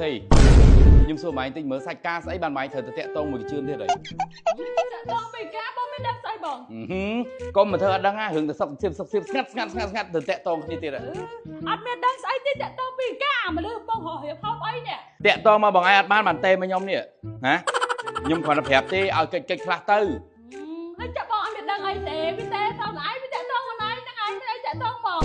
ស្អីខ្ញុំសួរម៉ែតិចមើលសាច់ការស្អីបានម៉ែត្រូវទៅតាក់តងមួយកជឿនទៀតហើយ តាក់តងពីការបងមានដឹងស្អីបង កុំមកធ្វើអត់ដឹងណារឿងទៅសុកសៀបសុកសៀបស្ងាត់ស្ងាត់ស្ងាត់ស្ងាត់ទៅតាក់តងគ្នាទៀត អត់មានដឹងស្អីទេតាក់តងពីការមកលើបងរហៀបហូបអីនេះ តាក់តងមកបងឯងអត់បានបានទេមកខ្ញុំនេះណាខ្ញុំគ្រាន់តែប្រាប់ទេឲ្យកិច្ចកិច្ចខ្លះទៅ ហើយចាក់បងអត់មានដឹងអីទេវាទេតឯងវាតាក់តងខ្លួនឯងហ្នឹងឯងទេតាក់តងមក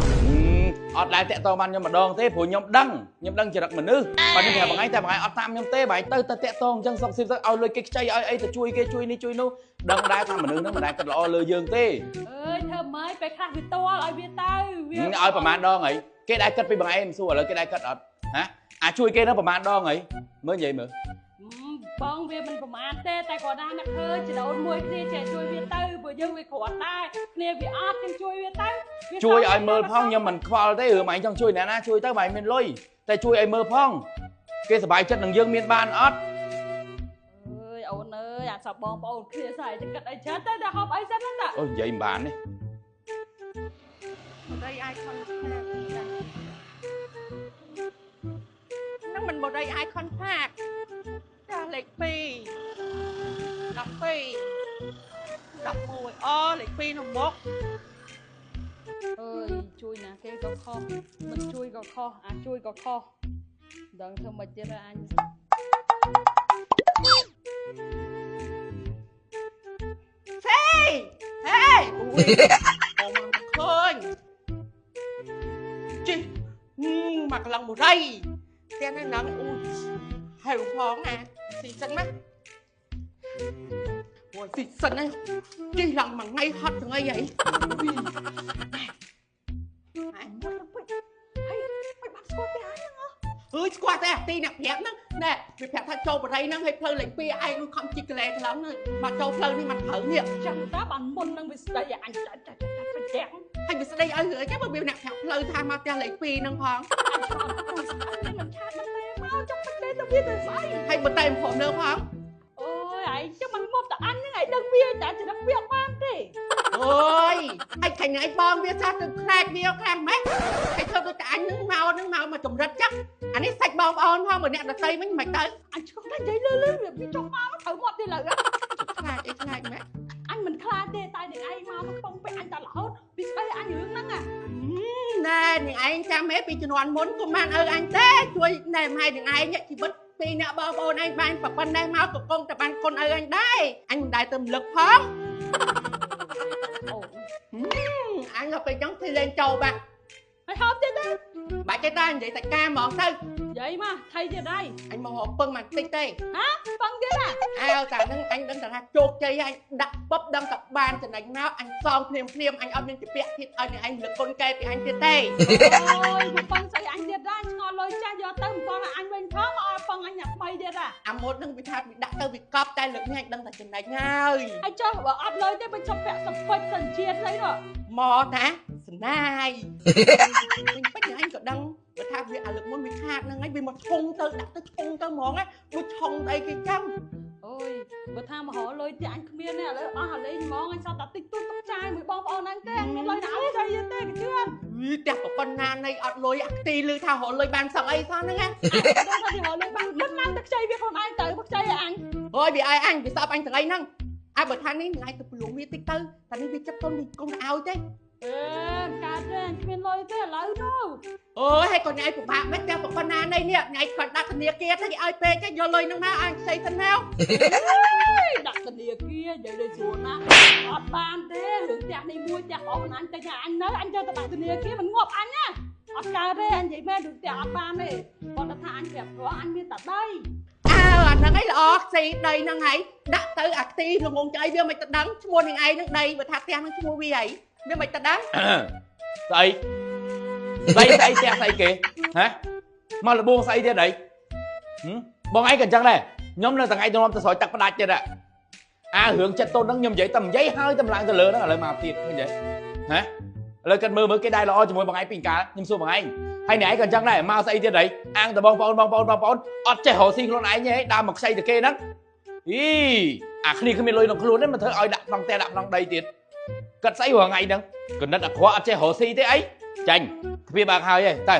អត់ដែលតាក់តងបានខ្ញុំម្ដងទេព្រោះខ្ញុំដឹងខ្ញុំដឹងចរិតមនុស្សបើខ្ញុំប្រាប់បងឯងតែបងឯងអត់តាមខ្ញុំទេបងឯងទៅទៅតាក់តងអញ្ចឹងសុកស៊ីទៅឲ្យលុយគេខ្ចីឲ្យអីទៅជួយគេជួយនេះជួយនោះដឹងដែរថាមនុស្សហ្នឹងមិនដែលគិតល្អលើយើងទេ អើយធ្វើម៉េចពេលខ្លះវាតល់ឲ្យវាទៅវាឲ្យប្រហែលដងហីគេដែលគិតពីបងឯងមិនសួរឥឡូវគេដែលគិតអត់ហ៎អាជួយគេហ្នឹងប្រហែលដងហីមើលនិយាយមើល បងវាមិនប្រមាថទេតែគាត់ថាអ្នកឃើញចដូនមួយគ្នាចេះជួយវាទៅព្រោះយើងវាគ្រាន់ដែរគ្នាវាអត់យើងជួយវាទៅ ជួយឲ្យមើលផងខ្ញុំមិនខ្វល់ទេរឿងឯងចង់ជួយអ្នកណាជួយទៅបើឯងមានលុយតែជួយឲ្យមើលផងគេសប្បាយចិត្តនឹងយើងមានបានអត់ អើយអូនអើយអាសបងប្អូនគ្នាស្អីទៅគិតអីច្រើនទៅតែហូបអីសិនហ្នឹងតា អូនិយាយមិនបានទេ បុរីអាយខុនហ្នឹងមិនបុរីអាយខុនផាកចាលេខ2 12 11អូលេខ2នៅមុខ អើយជួយណាគេក៏ខុសមិនជួយក៏ខុសអាជួយក៏ខុសដឹងធ្វើមិនទៀតហើយអញ សេហេអូយអូមកឃើញជីមកកន្លងបុរីផ្ទះនេះហ្នឹងអូយហើយផងណាស៊ីសិនណាអូយស៊ីសិនណាជីឡើងមួយថ្ងៃហត់ថ្ងៃហី ហើយមិនបានស្គាល់ទេអញហ្នឹង អើយស្គាល់តែអាទីអ្នកប្រាប់ហ្នឹងណែវាប្រាប់ថាចូលបរិយហ្នឹងហើយផ្លូវលេខ2ឯងខំជីកកលែកន្លងហ្នឹងមកចូលផ្លូវនេះមកត្រូវនេះ ចាំតាបានមុនហ្នឹងវាស្ដីឲ្យអញចាច់ចាច់ចាច់ប្រចាំ ហើយវាស្ដីឲ្យរឿងអីគេបើវាអ្នកប្រាប់ផ្លូវថាមកផ្ទះលេខ2ហ្នឹងផង អញមិនឆាតមិនទេមកចង់មិនទេទៅវាទៅស្អី ហើយបើតែមិនព្រមនៅផង អូយឯងចាំមិនមកតែអញហ្នឹងឯងដឹងវាតែចរិតវាអត់បានទេ អូយហើយខាញ់ឯងបងវាសោះទៅខ្លាចវាខ្លាំងម៉េចហើយធ្វើដូចតែអញហ្នឹងមកហ្នឹងមកមកចម្រិតចឹងអានេះសាច់បងប្អូនផងបើអ្នកដទៃវិញមិនទៅ អញឆ្កល់តែនិយាយលឺលឺវាចង់មកត្រូវងាប់ទៀតឡើយ ខ្លាចអីខ្លាចម៉េច អញមិនខ្លាចទេតែនឹងឯងមកមកពងពាក់អញតែរហូតវាស្ដីអញរឿងហ្នឹង ណែនឹងឯងចាំហេពីជំនាន់មុនក៏បានឪអញទេជួយណែម៉ែនឹងឯងជីវិតពីអ្នកបងប្អូនឯងបានប៉ុណ្ណេះមកក៏គង់តែបានគុណឪអញដែរអញមិនដែលទៅរំលឹកផង អូ អញដល់ពេលចឹងធ្វើលេងចូលបាក់ ហើយហូបទៀតទេ បាច់ទេតានិយាយតែការហ្មងទៅ និយាយមកថៃទៀតហើយ អញមករកពឹងមកតិចទេ ហ៎ពឹងទៀតហ៎ អើតែហ្នឹងអញដឹងតែថាជោគជ័យអញដាក់ពប់ដឹងតែបានចំណេញមកអញសងភ្លាមភ្លាមអញអត់មានជាពាក់ទៀតឲ្យនឹងឯងលឹកគុណកែពីអញទៀតទេ អូយមកពឹងស្អីអញទៀតដែរឆ្ងល់លុយចាស់យកទៅមិនបងអញវិញផងមកឲ្យពឹងអញអ្នកថ្មីទៀតហ่ะ អាមុតហ្នឹងវាថាវាដាក់ទៅវាកប់តែលើកនេះអញដឹងតែចំណេញហើយ ហើយចុះបើអត់លុយទេបើជប់ពាក់សពេចសញ្ជាតិស្អីនោះ មកតាស្នាយវិញពេចអញក៏ដឹងបើថាវាអាលើកមុនវាខាតហ្នឹងហើយវាមកឆុងទៅដាក់ទៅឆុងទៅហ្មងណាដូចឆុងទៅអីគេចឹង អូយបើថាមករកលុយទៀតអញគ្មានទេឥឡូវអស់អាលេងហ្មងអញសតតែតិចតួចទុកចាយមួយបងប្អូនអញទេអញមានលុយណាឲ្យស្អីទេគេជឿ វីផ្ទះប៉ុណ្ណានៃអត់លុយអាខ្ទីលឺថារកលុយបានសឹងអីសោះហ្នឹងណា ដឹងថាវារកលុយបានមិនឡើងទៅខ្ចីវាខ្លួនឯងទៅមកខ្ចីឲ្យអញ អូយវាឲ្យអញវាស្អប់អញថ្ងៃហ្នឹងអើបើថានេះថ្ងៃទៅប្រលងវាតិចទៅតែនេះវាចិត្តទុនវាគង់ឲ្យទេ អេកើតទេអញគ្មានលុយទេឥឡូវនោះ អូយហើយកូនឯងពិបាកមិនផ្ទះប៉ុណ្ណានៃនេះថ្ងៃគាត់ដាក់ធនាគារទៅគេឲ្យពេកទេយកលុយហ្នឹងមកអញខ្ចីសិនមក ដាក់ធនាគារនិយាយដូចស្រួលណាស់អត់បានទេរឿងផ្ទះនេះមួយផ្ទះបងអញតែថាអញនៅអញយកទៅដាក់ធនាគារមិនងាប់អញណាអត់កើតទេអញនិយាយមែនរឿងផ្ទះអត់បានទេគាត់ថាអញប្រាប់ព្រោះអញមានតែដី អើអាហ្នឹងឯងល្អខ្ចីដីហ្នឹងហើយដាក់ទៅអាខ្ទីល្ងងចៃវាមិនទៅដឹងឈ្មោះនឹងឯងហ្នឹងដីបើថាផ្ទះហ្នឹងឈ្មោះវាហីវាមិនទៅដឹង ស្អីស្អីស្អីផ្ទះស្អីគេហ៎មកលបួងស្អីទៀតអីបងឯងក៏អញ្ចឹងដែរខ្ញុំនៅថ្ងៃនាំទៅស្រោចទឹកផ្ដាច់ទៀតអារឿងចិត្តតូនហ្នឹងខ្ញុំនិយាយតែនិយាយហើយតែឡើងទៅលើហ្នឹងឥឡូវមកទៀតឃើញទេហ៎ឥឡូវគាត់មើលមើលគេដែរល្អជាមួយបងឯងពីកាលខ្ញុំសួរបងឯងហើយអ្នកឯងក៏អញ្ចឹងដែរមកស្អីទៀតអីអាងតបងប្អូនបងប្អូនបងប្អូនអត់ចេះរកស៊ីខ្លួនឯងទេដើមមកខ្ចីទៅគេហ្នឹងអីអាគ្នាគ្មានលុយក្នុងខ្លួនទេមកធ្វើឲ្យដាក់ក្នុងផ្ទះដាក់ក្នុងដីទៀតគាត់ស្អីរាល់ថ្ងៃហ្នឹងកណិតអាក្រក់អត់ចេះរកស៊ីទេអីចាញ់ទ្វារបើកហើយឯងទៅ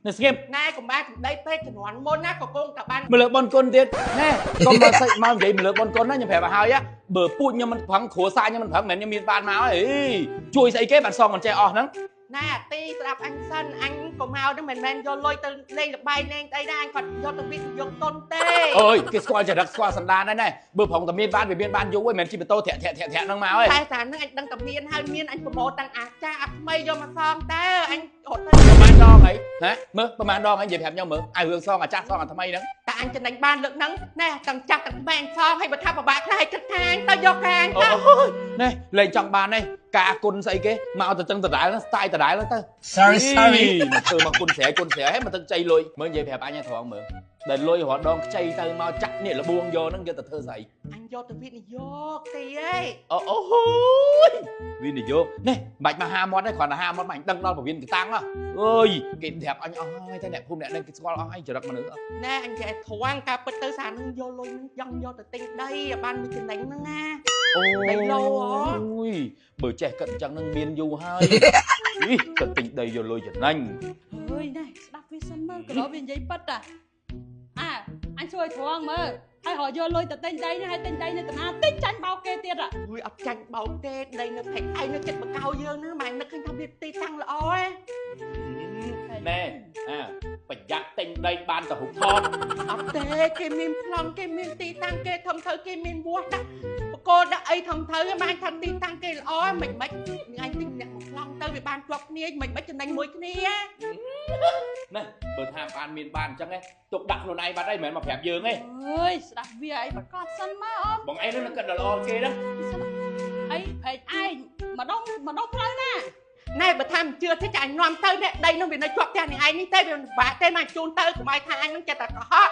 នៅស្ងៀម ណែកុំបានសម្ដីពេកជំនាន់មុនណាក៏គង់តែបាន មកលើបនគុណទៀតណែកុំមកសាច់មកនិយាយមកលើបនគុណណាខ្ញុំប្រាប់ឲ្យហើយបើពូជខ្ញុំមិនប្រឹងគ្រួសារខ្ញុំមិនប្រឹងមិនមែនខ្ញុំមានបានមកអីជួយស្អីគេបានសងមិនចេះអស់ហ្នឹង ណែអាទីស្ដាប់អញសិនអញក៏មកហ្នឹងមិនមែនយកលុយទៅលេងល្បែងលេងអីដែរអញគាត់យកទៅវិនិយោគទុនទេ អើយគេស្គាល់ចរិតស្គាល់សន្តានដែរណែបើប្រងតែមានបានវាមានបានយូរហើយមិនមែនជិះម៉ូតូធាក់ធាក់ធាក់ធាក់ហ្នឹងមកហើយ តែតាហ្នឹងអញដឹងតែមានហើយមានអញប្រមូលតាំងអាចារ្យអាថ្មីយកមកសងតើអញរត់ទៅ ប្រហែលដងអីហ៎មើលប្រហែលដងអីនិយាយប្រាប់ខ្ញុំមើលឲ្យរឿងសងអាចាស់សងអាថ្មីហ្នឹង តែអញចំណេញបានលើកហ្នឹងណែទាំងចាស់ទាំងក្មេងសងហើយបើថាពិបាកខ្លះឲ្យគិតថាអញទៅយកកាអញ អូ ទៅ យណែលែងចង់បានទេការគុណស្អីគេមកទៅទឹងដដែលហ្នឹងស្ទាយដដែលហ្នឹងទៅ Sorry, sorry. មកធ្វើមកគុណស្រែគុណស្រែហើយមកទឹកចៃលុយមើលនិយាយប្រាប់អញឲ្យត្រង់មើលដែលលុយរដងខ្ចីទៅមកចាក់នេះលបួងយកហ្នឹងយកទៅធ្វើស្អី អញយកទៅវិនិយោគទីអី អូអូហូយវិនិយោគនេះមិនបាច់មកហាមាត់ទេគ្រាន់តែហាមាត់មកអញដឹងដល់ពវៀនកតាំងហ៎អើយគេប្រាប់អញអស់ហើយតែអ្នកភូមិអ្នកនឹងគេស្គាល់អស់ហើយចរិតមនុស្ស ណែអញនិយាយត្រង់ការពិតទៅសារនឹងយកលុយនឹងចង់យកទៅទិញដីឲ្យបានមួយចំណេញហ្នឹងណា អូ ដីឡូហ៎ យបើចេះគិតអញ្ចឹងនឹងមានយូរហើយអីទៅទិញដីយកលុយចំណេញ អើយណែស្ដាប់វាសិនមើលក៏ដល់វានិយាយប៉ិតអាអាអញជួយត្រង់មើលហើយរកយកលុយទៅទិញដីនេះហើយទិញដីនៅតាណាទិញចាញ់បោកគេទៀតអា អុយអត់ចាញ់បោកទេដីនៅផែកឯងនៅចិត្តបកោយើងហ្នឹងមិននឹកឃើញថាវាទីតាំងល្អឯង ណែអាប្រយ័ត្នទិញដីបានទៅហុកថត អត់ទេគេមានប្លង់គេមានទីតាំងគេធំទៅគេមានវត្តដាក់បកគោដាក់អីធំទៅមិនថាទីតាំងគេល្អមិនមិនថ្ងៃទិញអ្នកមកប្លង់ទៅវាបានជាប់គ្នាមិនមិនចំណេញមួយគ្នា ណែបើថាបានមានបានអញ្ចឹងឯងទុកដាក់ខ្លួនឯងបាត់ហើយមិនមែនមកប្រាប់យើងទេ អើយស្ដាប់វាអីប្រកាសសិនមកអូន បងឯងនឹងគិតដល់ល្អគេហ្នឹង ស្ដាប់អីផែកឯងម្ដងម្ដងផ្លូវណា ណែបើថាមិនជឿទេចាអញនាំទៅនេះដីនោះវានៅជាប់ផ្ទះនេះឯងនេះទេវាពិបាកទេមកជូនទៅកុំឲ្យថាអញនឹងចិត្តតែកុហក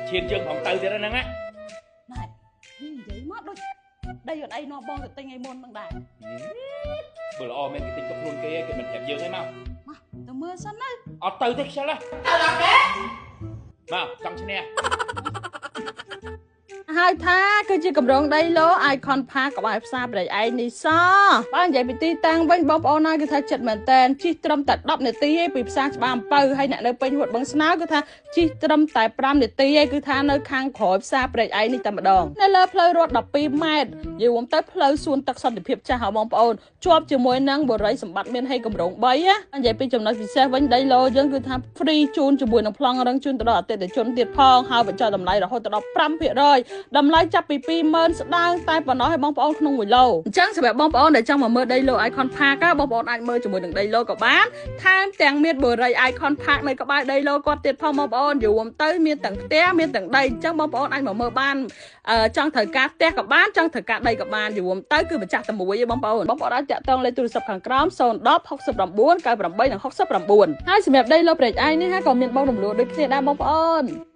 ឈានជើងផងទៅទៀតហ្នឹងណា ណែវានិយាយមកដូចដីអត់អីនាំបងទៅទិញឯមុនហ្នឹងដែរ បើល្អមែនគេទិញទុកខ្លួនគេគេមិនប្រាប់យើងទេមក មកទៅមើលសិនណា អត់ទៅទេខ្ជិលហ៎ ទៅអត់ទេ មកចង់ឈ្នះ ហើយថាគឺជាកម្រងដីឡូ Icon Park ក្បែរផ្សារព្រែកឯងនេះសបើនិយាយពីទីតាំងវិញបងប្អូនហើយគឺថាចិត្តមែនតែនជិះត្រឹមតែ10នាទីឯងពីផ្សារច្បារអំពៅហើយអ្នកនៅពេញហួតបឹងស្នោគឺថាជិះត្រឹមតែ5នាទីឯងគឺថានៅខាងក្រោយផ្សារព្រែកឯងនេះតែម្ដងនៅលើផ្លូវរត់12ម៉ែត្រនិយាយរួមទៅផ្លូវសួនទឹកសន្តិភាពចាស់ហ៎បងប្អូនជាប់ជាមួយនឹងបរិយសម្បត្តិមានហេកម្រង3ណានិយាយពីចំណុចពិសេសវិញដីឡូយើងគឺថា free ជូនជាមួយនឹងប្លង់រឹងជូនទៅដល់អតិថិជនទៀតផងហើយបញ្ចុះតម្លៃរហូតដល់5%តម្លៃចាប់ពី20000ស្ដើងតែប៉ុណ្ណោះឲ្យបងប្អូនក្នុង1ឡូអញ្ចឹងសម្រាប់បងប្អូនដែលចង់មកមើលដីឡូ Icon Park បងប្អូនអាចមើលជាមួយនឹងដីឡូក៏បានថែមទាំងមានបរិយ Icon Park នៅក្បែរដីឡូគាត់ទៀតផងបងប្អូនយូរទៅមានទាំងផ្ទះមានទាំងដីអញ្ចឹងបងប្អូនអាចមកមើលបានចង់ត្រូវការផ្ទះក៏បានចង់ត្រូវការដីក៏បានយូរទៅគឺម្ចាស់តែមួយឯងបងប្អូនបងប្អូនអាចតាក់ទងលេខទូរស័ព្ទខាងក្រោម010 69 98និង69ហើយសម្រាប់ដីឡូព្រែកឯងនេះក៏មានបងរំលោះដូចគ្នាដែរបងប្អូន។